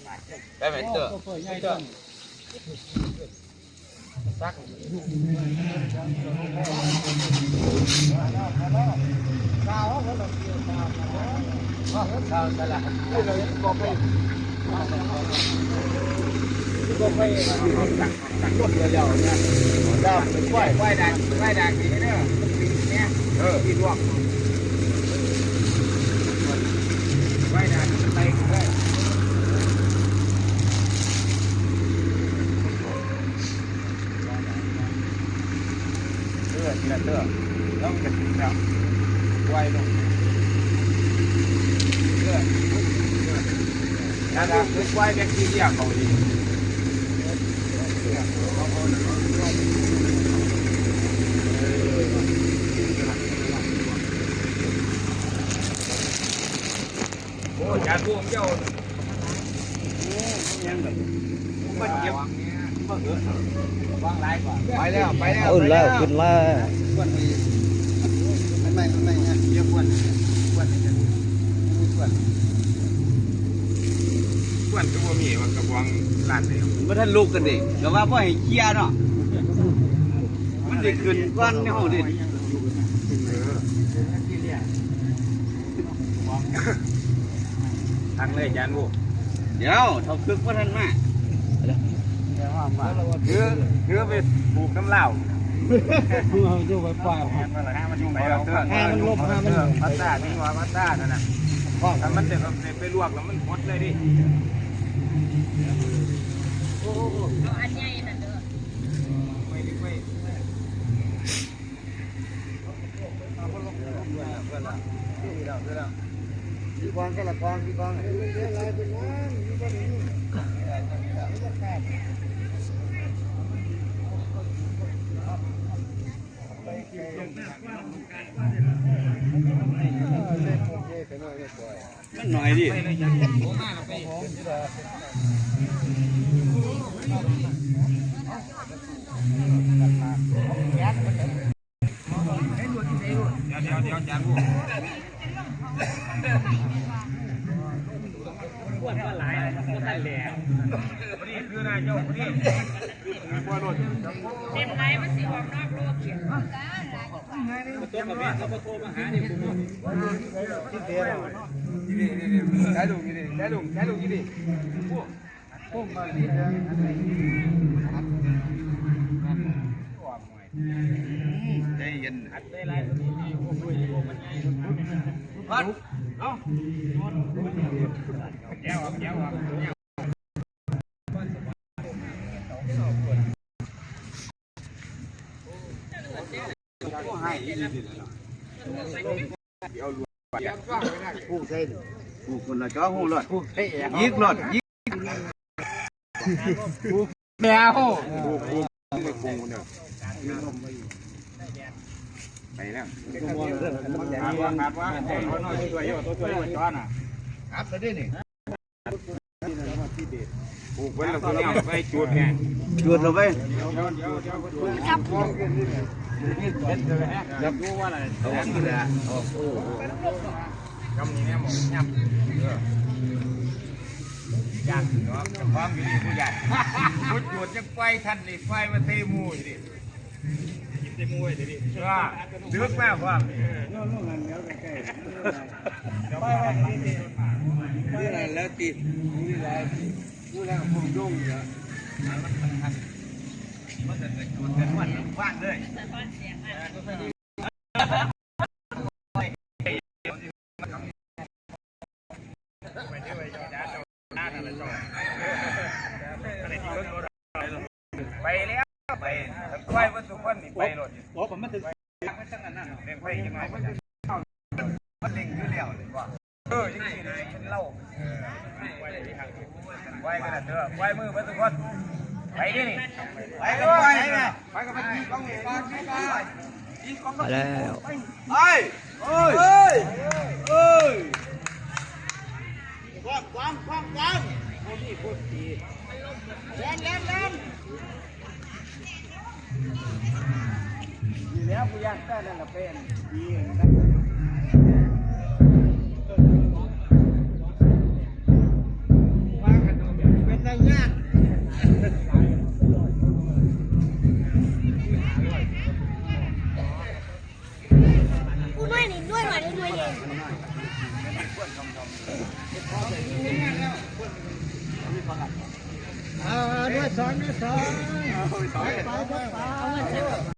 ໄປໄປເຕີ ເອີ ທີລະເຕີ ແລ້ວມັນກະຕິດແລ້ວ ປ່ອຍລົງ ເອີ ນັ້ນລະ ໄປປ່ອຍແບັກທີເຣຍເຂົາອີກ. ໂອ້ ຈານພວກເຈົ້າ ໂອ້ ຍັງແບບ ມັນເກັບ ມັນເອີ ວາງຫຼາຍກວ່າ ໄປແລ້ວ ໄປແລ້ວ ເອົາແລ້ວ ຂຶ້ນແລ້ວ ຄວນໄປ ອັນໃໝ່ ອັນໃໝ່ນະ ເກັບຄວນ ຄວນນີ້ ຄວນ ຄວນຄືບໍ່ມີວ່າ ກະບອງລາດແລ້ວ ມັນບໍ່ທັນລຸກກັນເດ້ ກະວ່າບໍ່ໃຫ້ເຄຍເນາະ ມັນຊິຂຶ້ນກ່ອນເຮົາເດ້. ທັງເລີຍຈານໂຫ ດຽວເຖົ້າຄຶກບໍ່ທັນມາ ຄື ຄືໄປປູກນຳລາວ ເອົາຢູ່ໄປປ່າຍ ແມ່ນບໍ່ລະ ຫາມັນລົບ ຫາມັນລົບ ຫາມັນ ພາສາທີ່ວ່າພາສານັ້ນນະ ຖ້າມັນໄດ້ ໄດ້ໄປລວກແລ້ວມັນຫົດເລີຍເດ້ ເອົາອັນໃຫຍ່ນັ້ນເດີ ໄປ ມັນໜ້ອຍເດ້ ດຽວ ດຽວ ດຽວ ຈານ ອ້ວນມາຫຼາຍແລ້ວ ບໍ່ທັນແຫຼະ ພໍດີຄືນາເຈົ້າ ພໍດີ ເຕັມໄລມັນຊິອອກນອກໂລກ ผูກໃສ່ ຜູກຄົນລະ ເຈາະຮູໂລດ ຜູກໃສ່ແອວ ຍິກໂລດ ຍິກ ແມວ ໄປແລ້ວ ຂາດວ່າ ຂາດວ່າ ເອົາໜ້ອຍຊ່ວຍ ໂຕຊ່ວຍ ໂຕຊ່ອຍ ເຈາະນະ ອັດແລ້ວເດ້ນີ້. ຜູກເບິດແລ້ວ ໄປຈູດແຮງ ຈູດລະໄປ ຈັບ ຈັບ ກຳນີ້ແມ່ນບໍ່ຫຍັບ ເອີ ຢ້ານເນາະ ເຈົ້າຂອງຢູ່ນີ້ບໍ່ຢ້ານ ບໍ່ຈູດຍັງໄຟທັນນີ້ ໄຟມາເຕະໝູ່ຢູ່ນີ້. ກິນແຕ່ໝູ່ໄວ້ເດ ເອີ ດຶກມາພ້ອມ ເອີ ນອນລົງຫັ້ນແລ້ວໃກ້ໆ ໄປໄວ້ນີ້ຕິ ນີ້ແຫຼະແລ້ວຕິ ນີ້ແຫຼະ ນີ້ແຫຼະ ພວກດົງນີ້ແຫຼະ ມັນ ມັນ ມັນ ມັນຈະເກີດ ເກີດວັນວານເລີຍ. ໄປແລ້ວ ໄປ ໄປເບິດທຸກຄົນນີ້ ໄປໂລດ ໂອ້ ມັນເປັນໄປຈັ່ງນັ້ນ ເລັ່ງໄປຈັ່ງໜ້ອຍ ມັນເລັ່ງຢູ່ແລ້ວນີ້ວ່າ ເອີ ຈັ່ງຊີ້ນະ ເປັນເຫຼົ່າ ໄປກັນເດີ ໄປມືເບິດທຸກຄົນ ໄປເດນີ້ ໄປກັນ ໄປກັນ ໄປກັນ ໄປກັນ ໄປແລ້ວ ໄປ ເອີຍ ເອີຍ ເອີຍ ຄວ້າງ ຄວ້າງ ຄວ້າງ ຄວ້າງ ບໍ່ມີຄົນຕີ ແລ່ນ ແລ່ນ ແລ່ນ ນີ້ແຫຼະ ຜູ້ຢ້ານແຕ່ນັ້ນລະເປັນ ຕີກັນ ວ່າກັນ อ่า หน่วยสอง หน่วยสอง ไป ไป ไป